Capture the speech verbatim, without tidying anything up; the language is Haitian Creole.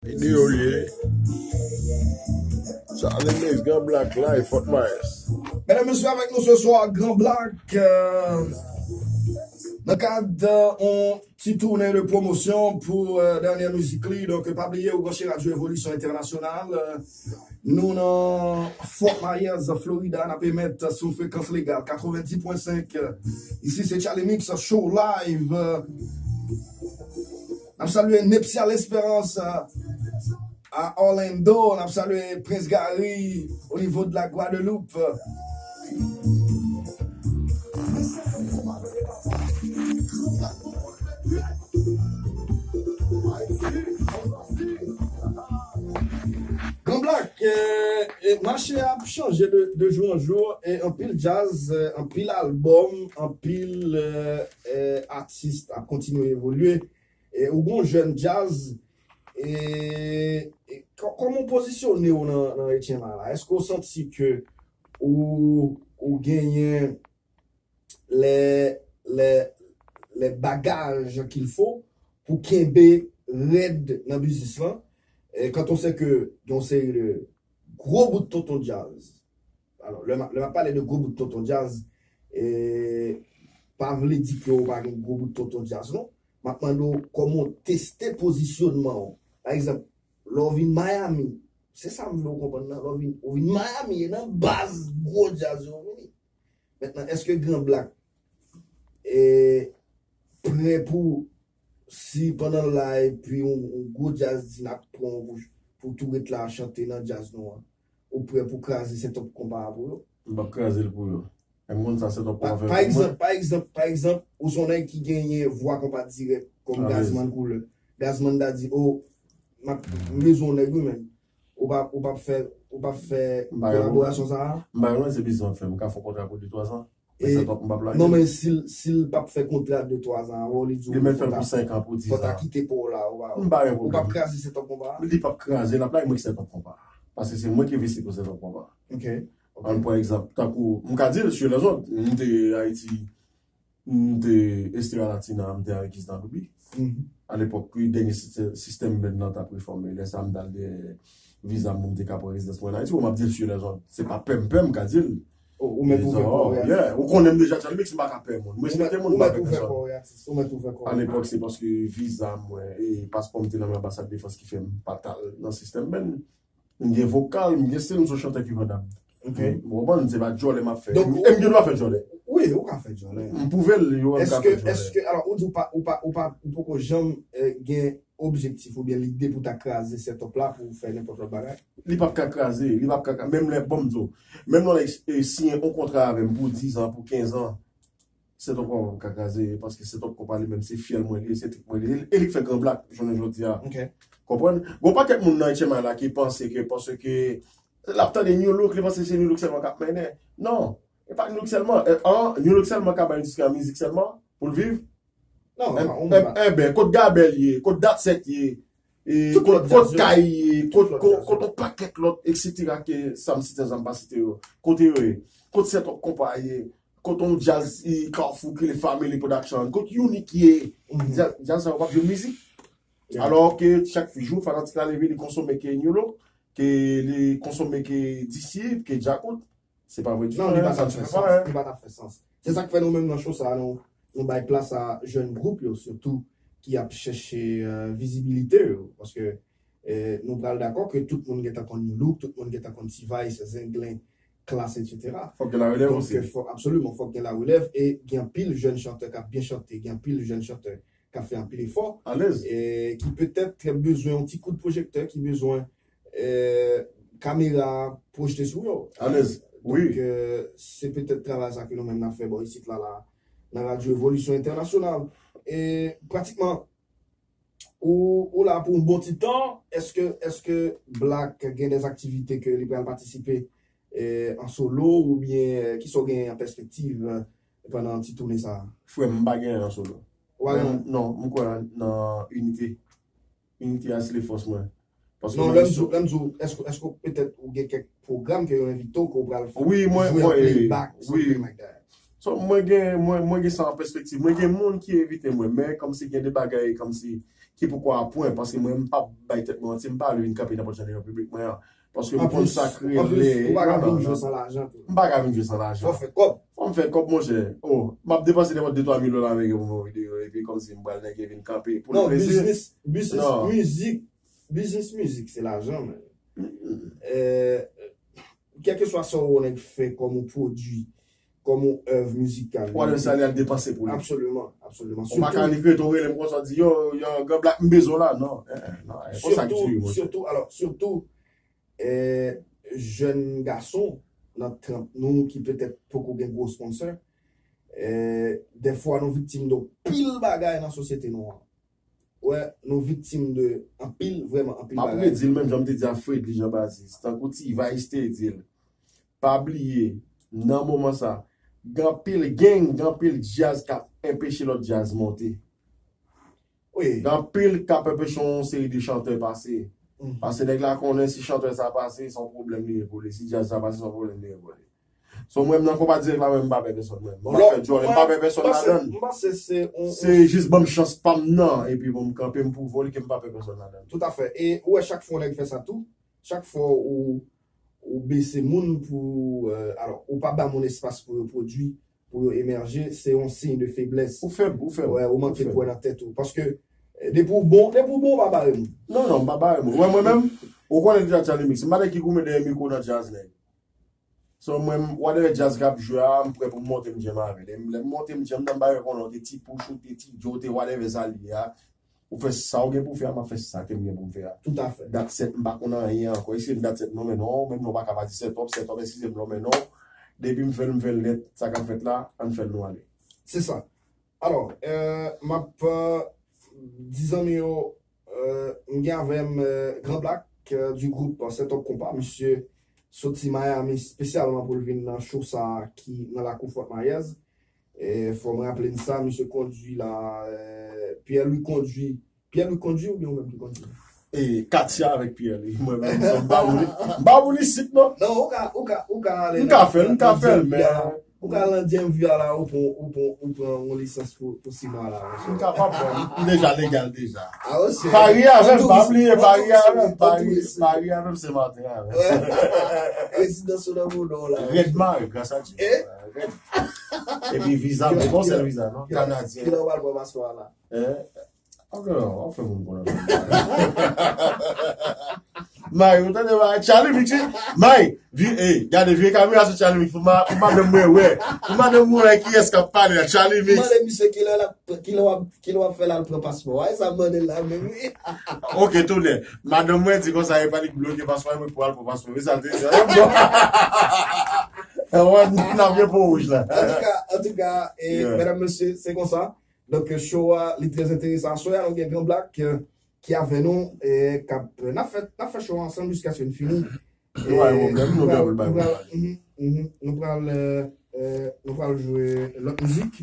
Ede yo ye. Sa, Alex, Gran Black, live, Fort Myers. Medam, mesye, avèk nou se swa, Gran Black, euh, nan kad, euh, on ti toune de pwomosyon pou, euh, dènyè mizik li. Donk, pa bliye, ou branche Radyo Evolisyon Entènasyonal. Euh, nou nan Fort Myers, Florida, n ap emèt sou frekans legal, katrevenndis pwen senk. Isi, se Charlie Mix Show Live. N ap salye Nepsia Lesperans, euh, a Orlando. N ap salye Prince Gary o nivo de la Guadeloupe. Gran Black, eh, eh, mache a ap chanje de, de jou an jou, e anpil djaz, eh, anpil albòm, anpil, eh, eh, atis ap kontinye evolye. E ou gon jèn djaz, e, e kò-, kòman w pozisyone w nan, nan H M I la? Èske w santi ke ou, ou genyen lè, lè, lè bagaj qu'il faut pou kenbe rèd nan biznis lan? E quand on sait que gen yon seri de gwo bout tonton djaz. Alò, lè m ap, lè m ap pale de gwo bout tonton djaz, e, pa vle di ke w pa gen gwo bout tonton djaz, non. M ap mande w kòman w teste pozisyonman w. Pa egzanp, lè w vin Miami, se sa m vle w konprann nan, lè w vin, w vin Miami, e nan baz gwo djaz yo w vini. Mentnan, èske Gran Black, e, prè pou, si pandan l la, epi yon, yon gwo djaz di n ap pran w pou, pou tou ret la chante nan djaz nou an, ou prè pou kraze Sentòp Konpa a pou yo? M p ap kraze l pou yo. E m konn sa Sentòp Konpa fè pou mwen. Pa egzanp, pa egzanp, pa egzanp, ou se yon nèg ki genyen vwa konpa dirèk, kòm Gazman Koulè. Gazman ta di, o, m ap, m bezwen yon nèg, wi, men. Ou p ap, ou p ap fè, ou p ap fè kolaborasyon sa a? M pa gen mwen, se biznis m ap fè. M ka fè yon kontra pou de twa zan. Men Sentòp m p ap lage. Non, men si l, si l p ap fè kontra de twa zan avè w, li di w li mèt fè l pou senk an, pou diz an, fò ta kite pa w la, ou pa, m pa gen pwoblèm. Ou p ap kraze Sentòp Konpa a? Li p ap kraze, l ap lage mwen ki Sentòp Konpa. Paske se mwen ki envesti pou Sentòp Konpa. Ok. An, pa egzanp, tankou, m ka di l, sur les ondes, m te Ayiti, m te Estera Latina, m te avèk Isdan Loubi. Alepòk, wi, dènye sistè-, sistèm band lan t ap refòme. Lè sa a, m t al dèyè viza m pou m te ka pran rezidans mwen an Ayiti. Bon, m ap di l sur les ondes. Se pa pè m pè, m ka di l. Ou, ou mèt ouvè kò w, yeah. Ou konnen m deja Charlie Mix, m pa ka pè moun. M respekte moun, m pa pè pèsonn. Ou mèt ouvè kò w, atis. Ou mèt ouvè kò w. Alepòk, se paske viza mwen e paspò m te nan men anbasad de Frans ki fè m pa t al nan sistèm band. M gen vokal, m gen stil, m se yon chantè ki vandab. Ok. Ou konprann? Se pa djòlè m ap fè. Donk, e m gen dwa fè djòlè. Wi, ou ka fè djòlè. M pwouve l, yo wè m ka fè djòlè. Èske, èske, alò, ou di w pa, ou pa, ou pa, ou poko janm, eh, gen objektif oubyen lide pou ta kraze Sentòp la pou fè nenpòt lòt bagay? Li p ap ka kraze, li p ap ka, menm lè, bon, m di w, menm lè w, eh, siyen yon kontra avè m pou diz an, pou kenz an, Sentòp Konpa p ap ka kraze, paske Sentòp Konpa li menm se fyèl mwen li ye, se trip mwen li ye, e li k fè Gran Black jounen jodi a. Ok. Konprann? Gon pakèt moun nan H M I la ki panse ke paske l ap tande New Look, li panse se New Look sèlman k ap mennen. Non, e pa New Look sèlman. E, an, New Look sèlman ka bay endistri an mizik sèlman pou l viv? Non, e, non, e, e ben, kot Gabèl ye, kot Datset ye, e, kot, kot Kay ye, kot, kot, kot yon pakèt lòt, et cetera, ke sa m site, sa m pa site yo. Kote yo ye? Kot Sentòp Konpa ye? Kot yon djaz, e, Kafou ki rele Family Production? Kot Unique ye? Djaz, djaz sa yo p ap jwe mizik. Alò ke chak jou fanatik la leve, li konsome ke New Look, ke li konsome ke D C, ke Djakout. Se pa vre ditou. Non, li pa t ap fè sans. Li pa t ap fè sans. Se sa k fè nou menm nan show sa a, nou, nou bay plas a jèn gwoup yo, sitou ki ap chèche, euh, vizibilite yo. Paske, euh, nou pral dakò ke tout moun gentan konn New Look, tout moun gentan konn T-Vice, Zenglen, Klass, et cetera. Fòk gen larelèv osi. Donk, fò, absoliman, fòk gen larelèv e gen anpil jèn chantè k ap byen chante, gen anpil jèn chantè k ap fè anpil efò, alèz, e ki petèt bezwen yon ti kout pwojektè, ki bezwen, e, kamera pwojte sou yo. Alèz, wi. Donk, e, se petèt travay sa ke nou menm n ap fè bò isit la, la, nan Radyo Evolisyon Entènasyonal. E pratikman, ou, ou la pou yon bon ti tan. Èske, èske Black gen dè aktivite ke li pral patisipe, e, an solo oubyen, e, kisa w gen an pèspektiv, e, pandan ti toune sa a? Frè m, m pa gen anyen an solo. Ou pa gen anyen? Non, m kwè nan inite. Inite a se lefòs mwen. Paske non, lè m di w, lè m di w, èske, èske petèt ou gen kèk pwogram ke yo envite w, ke w pral fè? Wi, mwen, jwe an playback, something like that? So, mwen gen, mwen, mwen gen sa an pèspektiv. Mwen gen moun ki envite mwen, men kòmsi gen de bagay, kòmsi ki poko a pwen, paske mwen, m p ap bay tèt mwen manti, m pa vle vin kanpe nenpòt jan devan piblik mwen an. Paske m konn sa k rele, ou pa ka vin jwe san lajan tou. M pa ka vin jwe san lajan. Fò fè kòb. Fò m fè kòb, monchè. Oh, m ap depanse nenpòt de twa mil dola ameriken pou m fè yon videyo, epi kòmsi m pral nèg vin kanpe pou le plezi. Non, biznis, biznis mizik, biznis mizik, se lajan, men. Kèlkeswa sa yon nèg fè kòm yon pwodui, kòm yon èv mizikal. Ou alè sa li al depanse pou li. Absoliman, absoliman. Ou pa ka annik rete ou rele m konsa, di, yo, yo, Gran Black, m bezwen w la. Non, eh, eh, non, eh, konsa k diri, monchè. Sitou, alò, sitou, eh, jèn gason nan trant nou ki petèt poko gen gwo sponsor, eh, dèfwa nou viktim de pil bagay nan sosyete nou an. Wè, nou viktim de anpil, vrèman anpil bagay. M ap redi l menm jan m te di a Fredly Jean Baptiste, tankou T-Vice te di l, pa bliye, nan moman sa, gen anpil gang, gen anpil djaz k ap enpeche lòt djaz monte. Wi. Gen anpil k ap enpeche yon seri de chantè pase. Paske nèg la konnen si chantè sa pase, se yon pwoblèm li ye pou li. Si djaz sa pase, se yon pwoblèm li ye pou li. So, mwen, nan konpa dirèk la, mwen, m pa pè pèsonn, mwen. Mwen, m ap fè djòl, m pa pè pèsonn ladan l. Se jis ban m chans pa m nan, epi bon, m kanpe, m pwouve w li ke m pa pè pèsonn ladan l. Toutafè. E ou wè, chak fwa yon nèg fè sa tou, chak fwa ou, ou bese moun pou, euh, alò, ou pa ba moun espas pou yo pwodui, pou yo emèje, se yon siy de feblès. Ou fèb, ou fèb. Wè, ou manke pwen nan tèt ou. Paske, eh, depi w bon, depi w bon, ou pa bare moun. Non, non, m pa bare moun. Wè, mwen menm, ou konnen deja Charly Mix, m pa nèg ki goumen dèyè mikwo nan djaz, nèg. So, mwen, whatever djaz k ap jwe a, m prè pou m monte m djèm avè l. E m, lè m monte m djèm nan, m pa gen konnen, ou te Ti Pouch, ou te Ti Djo, ou te whatever sa l ye a. Ou fè sa ou gen pou fè a, m ap fè sa ke m gen pou m fè a. Toutafè. That's it, m pa konn anyen ankò. Eske m that's it non, men non, menm non, pa ka pa di set up, set up, eskize m non, men non. Depi m fè l, m fè l nèt, sa k ap fèt la, ann fè l nou ale. Se sa. Alò, euh, m ap, euh, di zanmi yo, euh, m gen avè m, euh, Gran Black, euh, du groupe, euh, Set Up Konpa. Misye soti Miami espesyalman pou l vin nan show sa a ki nan lakou Fort Myers. E fò m raple n sa, misye kondui la, euh, Pierre Louis kondui. Pierre Louis kondui oubyen ou menm ki kondui? E Katia avèk Pierre Louis. Mwen menm, so, m pa pou li, m pa pou li sit, non. Non, ou ka, ou ka, ou ka ale nan, nan D M V a. M ka fè l, m ka fè l, men ou ka al nan D M V a la, ou pran, ou pran, ou pran yon lisans pou, pou sis mwa la, monchè. M kapab, mwen. M deja legal deja. Ah, ok. Pari avè m, pa bliye, pari avè m, pari, pari avè m, se maten avè m. Rezidans ou nan moun ou la. Rèd mare, gras a Dye. Eh? Rèd. Epi viza, men bon, sèl viza, non? Kanadyen. Kilè w pral pran paspò a la? Eh? Ok, non, w ap fè moun konnen. May, ou tande, May? Charly Mix, wi. May, vi-, ey, gade, vire kamera sou Charly Mix. Pou ma-, pou madanm mwen wè. Pou madanm mwen wè kiyès k ap pale la, Charly Mix. Mande misye kilè l ap, kilè w ap, kilè w ap fè l al pran paspò a. E sa m mande l la menm, wi. Ok, tounen. Madanm mwen di konsa, e pa li k bloke paspò a, mwen pou al pran paspò. Wi, sa l te di. Bon. Wè, n ap gen po wouj la. Antouka, antouka, e, medam, mesye, se konsa. Donk, show a, li trè enteresan. Aswè a, nou gen Gran Black, eh, ki avè nou, eh, k ap, n ap fè, n ap fè show a ansanm jiskaske n fini. Nou pa gen pwoblèm, nou gen pou n bay pwoblèm. Mhm, mhm. Nou pral, eh, eh, nou pral jwe lòt mizik.